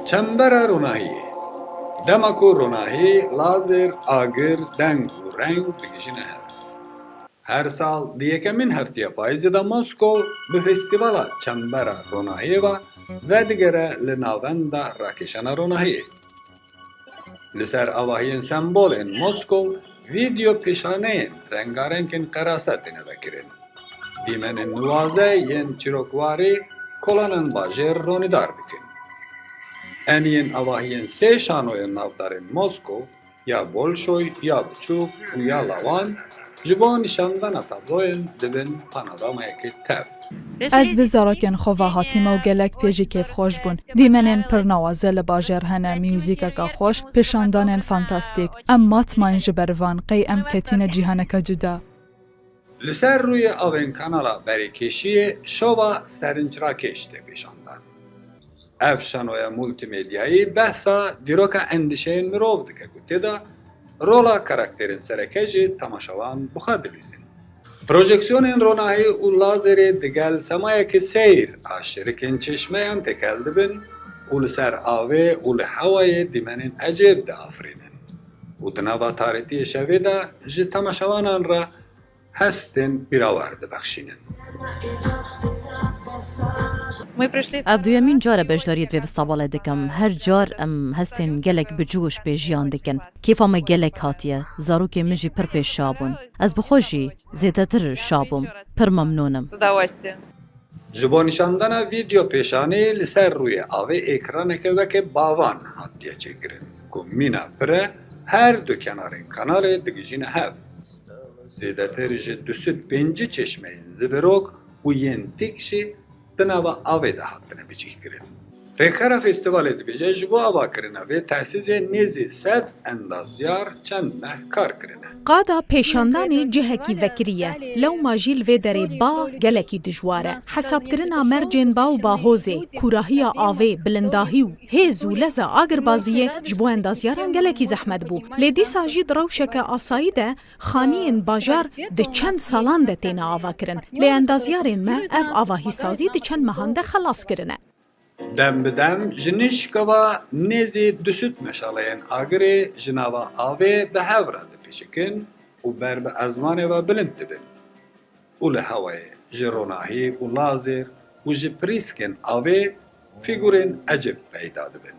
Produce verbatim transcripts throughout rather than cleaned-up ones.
Çembera ronahiyê. Dema ku ronahî, lazer, agir, deng û reng digihîjine hev. Her sal di yekemîn heftiya payîzê de Moskow bi festîvala Çembera Ronahiyê ve vedigere li navenda rakêşana ronahiyê. Li ser avahiyên sembolên Moskow, vîdeo pêşaneyên rengarengên qerase têne vekirin. Dîmenên nuwaze yên çîrokwarî kolanan bajêr ronîdar dikin. Eniyên avahiyên sê şanoyên navdarên Moskow, ya Bolşoy, ya Biçûk û ya Lawan, ji bo nîşandana tabloyên dibin panoramayekê tev. Ez bi zarokên xwe ve hatîme û gelek pê jî kêfxweş bûn. Dîmenên pir nawaze li bajêr hene, muzîkeke xweş, pêşandanên fantastîk. Em matmayîn ji ber van, qey em ketîne cîhaneke cuda. Li ser rûyê avên kanala Berêkêşiyê şova serinçrakêş tê pêşandan. Ev şanoya multîmedyayî behsa dîroka endîşeyên mirov dike ku tê de rola karakterên sereke jî temaşevan bi xwe dilîzin. Projeksiyonên ronahî û lazerê digel semayeke seyr a şirikên çeşmeyan têkel dibin û li ser avê û li hewayê dîmenên ecêb diafirînin û di nava tarîtiyê şevê de ji temaşevanan re hestên bîrawar dibexşînin. Ev duyemîn car e beşdariyê di vê festivalê dikim. Her car em hestên gelek bi coş pê jiyan dikin. Kêfa me gelek hatiye. Zarokên min jî pir pê şa bûn. Ez bi xwe jî zêdetir şa bûm. Pir memnûn im. Ji bo nîşandana vîdeo pêşanî li ser rûyê avê êkraneke weke bavan hatiye çêkirin ku mîna pir e, her du kenarên kanalê digihîjine hev. Zêdetir ji du sed pêncî çeşmeyên zivirok û yên tîk jî di nava avê de hatine bicihkirin. Rêkara festîvalê dibêje, ji bo avakirina vê tesîzê nêzî sed endazyar çend meh kar kirine. Qada pêşandanê cihekî vekirî ye. Lewma jî li vê derê ba gelekî dijwar e. Hesabkirina mercên ba û bahozê, kûrahiya avê, bilindahî û hêz û leza agirbaziyê ji bo endazyaran gelekî zehmet bû. Lê dîsa jî di rewşeke asayî de xaniyên bajar di çend salan de têne avakirin. Lê endazyarên me ev avahîsazî di çend mehan de xelas kirine. Dem bi dem ji nişka ve nêzî du sed meşaleyên agirê ji nava avê bi hev re dipişikin û ber bi ezmanê ve bilind dibin û li hewayê ji ronahî û lazer û ji pirîskên avê fîgurên ecêb peyda dibin.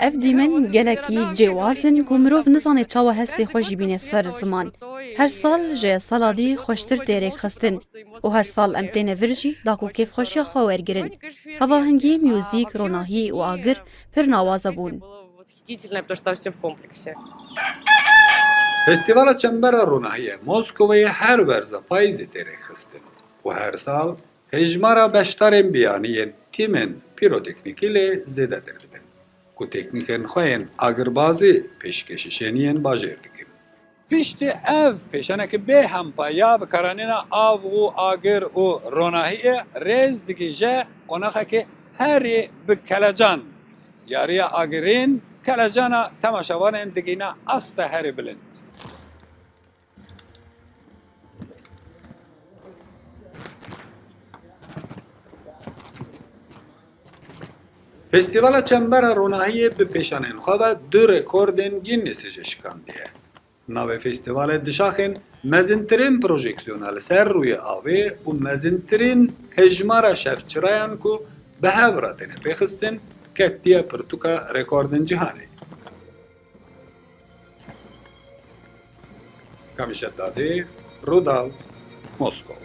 Ev dîmen gelekî cêwaz in ku mirov nizane çawa hestê xwe jî bîne ser ziman. Her sal ji sala dî xweştir tê rêkxistin û her sal em têne vir jî da ku kêfxweşiya xwe wergirin. Hevahengî, muzîk, ronahî û agir pir nawaze bûn. Festîvala Çembera Ronahiyê Moskovayê her werza payîzê tê rêkxistin û her sal hejmara beşdarên biyanî yên tîmên pîroteknîkî lê zêdetir dibin, ku teknîkên xwe yên agirbazî pêşkêşî şêniyên bajêr dikin. Piştî ev pêşaneke bê hempa ya bikaranîna av û agir û ronahiyê rêz digihîje qonaxekê herî bi kelecan. Yariya agirîn kelecana temaşevanên digihîne asta herî bilind. Festîvala Çembera Ronahiyê bi pêşanên xwe ve du rekordên Guinnessê jî şikandiye. Navê festîvalê dişaxên mezintirîn projeksiyona li ser rûyê avê û mezintirîn hejmara şevçirayan ku bi hev re têne pêxistin ketiye pirtûka rekordên cîhanê. Kamîl Şedadê, Rûdaw, Moskow.